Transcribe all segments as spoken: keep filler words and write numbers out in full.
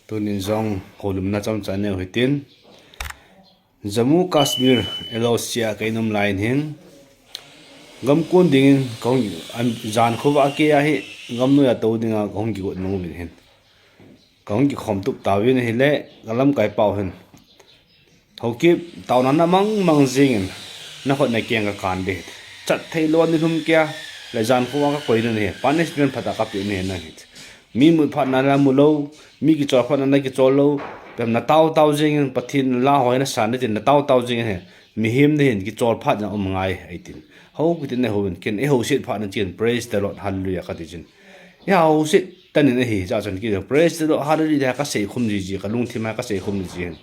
Tunin jong houlimna chomcha neiu hitin. Jammu Kashmir L O C a ka um lai in hin, gamkon dingin ka hung, an, jan khovah a kei ahi, gamnoi a tou dinga ka hung kigot nung uvin hin, ka hung kikhom tup tauvin ahile, ka lamkai pau hin, Haokip, taona na mang mang jingin, na khut na keng ka kan ding. Chat thei lou ni lhum kei a, le jan khovah a ka koi ding ahi, punishment phat a ka pe ding ahi nang hi. Mi mu phat na la mu lou, mi kichol phat na la kichol lou, pem na tao tao jingin, Pathen la hoi na san na tin na tao tao jingin ahi. Mihem na hin kichol phat na um ngai ahi tin. Hou kitin na hou in, ken e hou sit phat na tin, "Praise the Lord, hallelujah," ka ti chin. Ya, hou sit tanin ahi, ja chun ki, "Praise the Lord, hallelujah," ka sei khum ji ji, ka lungthim a ka sei khum ji ji hin.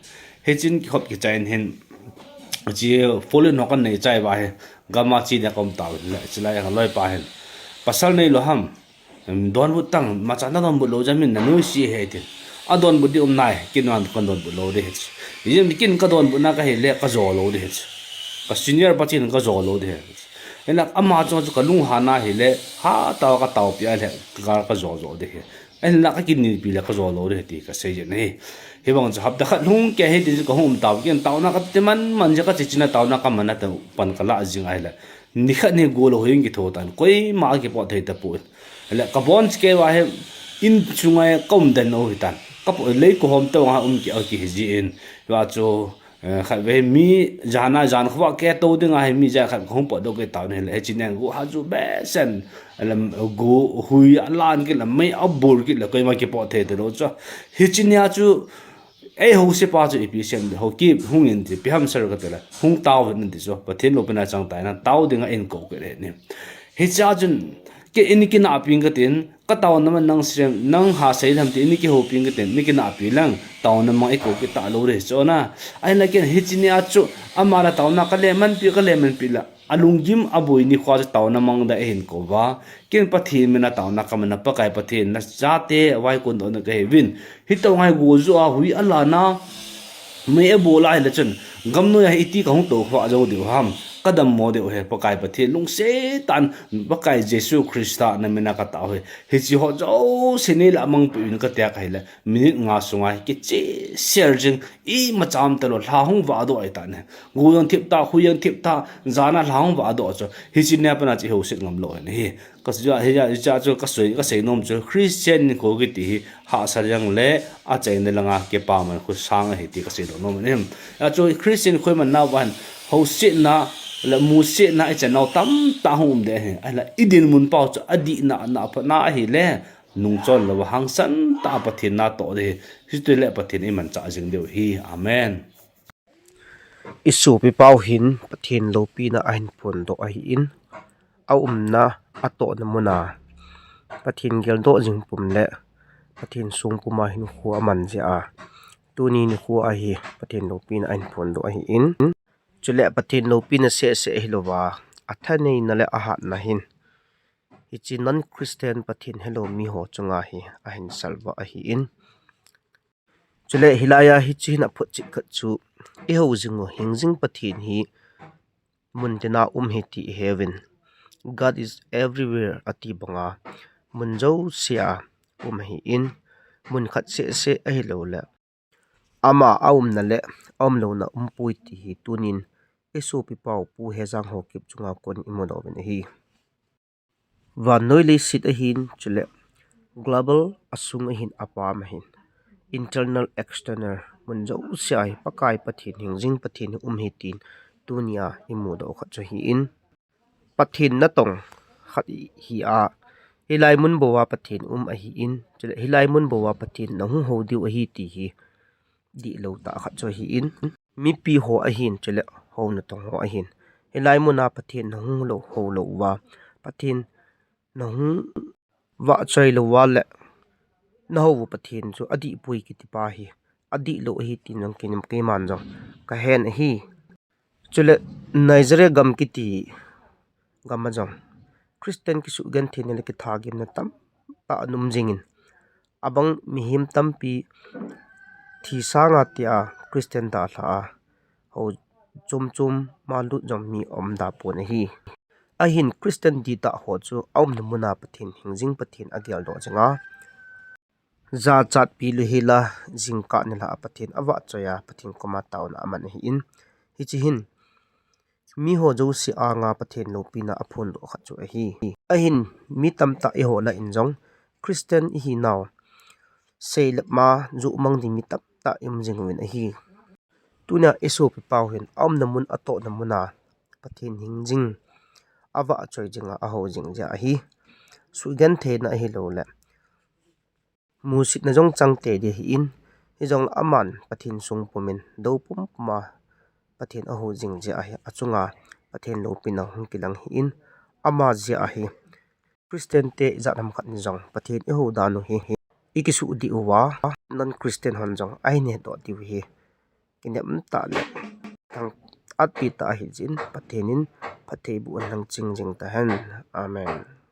Hichin kikhop kichai in hin, chi folin ho kan nei chai va hi, gam a chi dia kom tau le, chi lai ka loi pa hin. "Pasal nei lou ham, em, donbut tang, macha na donbut lou jeh in na nuisat e," tin. A donbut di um nai, ken wan kan donbut lou di hi. Yin ken ka donbut na ka hile, ka jo lou di hi. Ka senior pa chin ka jo lou di hi. Ena ama chunga chu ka lunghan ahile, ha tao ka taopi ahile, ka, ka jo jo di hi. Ena ka kinelpi le ka jo lou di hi ti ka sei jin ahi. Hibang chu hapta khat lhung kei hi ti chu ka hung um tau, ken taona ka ti man man jeh ka chi chin a taona ka man a ta pan ka la jing ahile. Ni khat ni go lou hin kitho tan, koima kipot thei tapon. Le ka bon kei va hi in chunga ka um den lou hi tan. Ka po lei ko hom to nga um ki a ki hi ji in. Va chu, eh, khat ve mi jan a jan khovah kei tou ding ahi mi ja khat ka hung potdoh kei tau ni le, hichin a go ha ju behseh, lam go hui a lan kit le, mei a bur kit le, koima kipot thei talou chu. Hichin a chu, ei hou sit pa chu ipi sem de, Haokip hung in ti, ipi ham sir ka ti le, hung tao in ti chu, Pathen loupina chang tai na, tao ding a in ko kei le ni. Hicha chun, ke in kinapi ka tin, ka taona man nang sem, nang ha sei lam ti, in kihoupi ka tin, in kinapi lang, taona mang i ko kei talou di chu na. Ahin la ken hichin a chu, ama la taona ka le manpi, ka le manpi la. A lunggim a boi nikho chu taona mang da ahin ko va. Ken Pathen min a taona ka man a Pakai Pathen na chate vai kon do na ka hi vin. Hi to ngai go jo a hui a la na. Mei a bol a hile chun. Gamnoi a hi iti ka hung to khovah jo diu ham. Ka dammo diu hi Pakai Pathen lungset tah in Pakai Jesu Christa na min a ka tao hi. Hichi ho jouse nei la mang pu in ka tia ka hile. Minute nga sunga hi kiche ser jing, ima cham talou, lha hung vah doh ahi ta ne. Go jong thip ta, hui jong thip ta, jan a lha hung vah doh chu. Hichin a pat a chu i hou sit ngam lou ahi ne hi. Ka chu ja, hi ja, hicha chu ka sei, ka sei nom chu Christian nikho kiti hi hahsa jeng le achaina langa kipaman khu sang ahi ti ka sei lou nom ahi. A chu Christian nikho iman nau van hou sit na le mu sit na i chan nau tamtah hung um de ahi. Ahi la i dinmun pau chu adih na, na pha na ahile. Nungchon lou a hangsan tah a Pathen na toh di hi, hichu le Pathen i manchah jing diu hi. Amen. I sopi pau hin Pathen loupina ahin phondoh ahin, a umna a tohna mun a Pathen geldoh jing pum le Pathen sung pum a hinkho a man jeh a, tuni nikho a hi Pathen loupina ahin phondoh ahin, chule Pathen loupina seh seh hilouva, a thaneina le a hatna hin, hichi non-Christian Pathen helou mi ho chunga hi ahin salvah ahin. Chule hilai a hichi hin a photchet khat chu i hou jing u hingjing Pathen hi mun tina um hi ti i he uvin. God is everywhere ati banga mun jouse a um ahin, mun khat seh seh ahilou le ama a umna le a umlouna umpoi ti hi tunin i sopi pau Pu Hejang Haokip chunga kon i mudoh uvin ahi. Vannoi leiset ahin, chule global a sung ahin, a pam ahin, internal, external, mun jouse a hi Pakai Pathen, hingjing Pathen hi um hi tin tunia i mudoh khat chu ahin. Pathen natong khat hi a, hilai mun bou a Pathen um ahin, chule hilai mun bou a Pathen nahung hou diu ahi ti hi dihlou tah khat chu ahin. Mipi ho ahin, chule hou natong ho ahin. Hilai mun a Pathen nahung lou, hou lou uva, Pathen nahung vahchoi lou uva le nahou u Pathen chu adihpoi kiti pa hi adihlou ahi tin jong keiman jong kahen ahi. Chule Nigeria gam kiti gam a jong Christian kisugentheina le kithagimna tamtah ana um jingin, abang mihem tampi thi sanga tia Christian dalha a hou chom chom ma lut jong mi aum da pon ahi. Ahin Christian dihtah ho chu a umna mun a Pathen, hingjing Pathen ageldoh jinga, Jachatpi lou hela, jingkah nilhah a Pathen avahchoi a, Pathen koma taona aman ahin. Hiche hin, miho jouse anga Pathen loupina aphondoh khat chu ahi. Ahin, mi tamtah eiho lah in jong, Christian ihinau, seilep ma, juhmang ding mi tamtah i um jing uvin ahi. Tunia isopi pau hin, aumna mun, atohna mun a, Pathen hing jing, avahchoi jing a, ahou jing jeh ahi. Suhgentheina ahilouleh musitna jong chang tei ding ahin, hijongle aman Pathen sung pumin, dou pumpum a Pathen ahou jing jeh ahi, achunga Pathen loupina hung kilang ahin, ama jeh ahi. Christian te ijat ham khat in jong Pathen ihou dan u hi, ikisuh diu va, non Christian hon jong ahin hedoh diu hi. Kinem tah le thangpeh tah ahi jeh in Pathen in phatthei boh in lang ching jing tahen. Amen.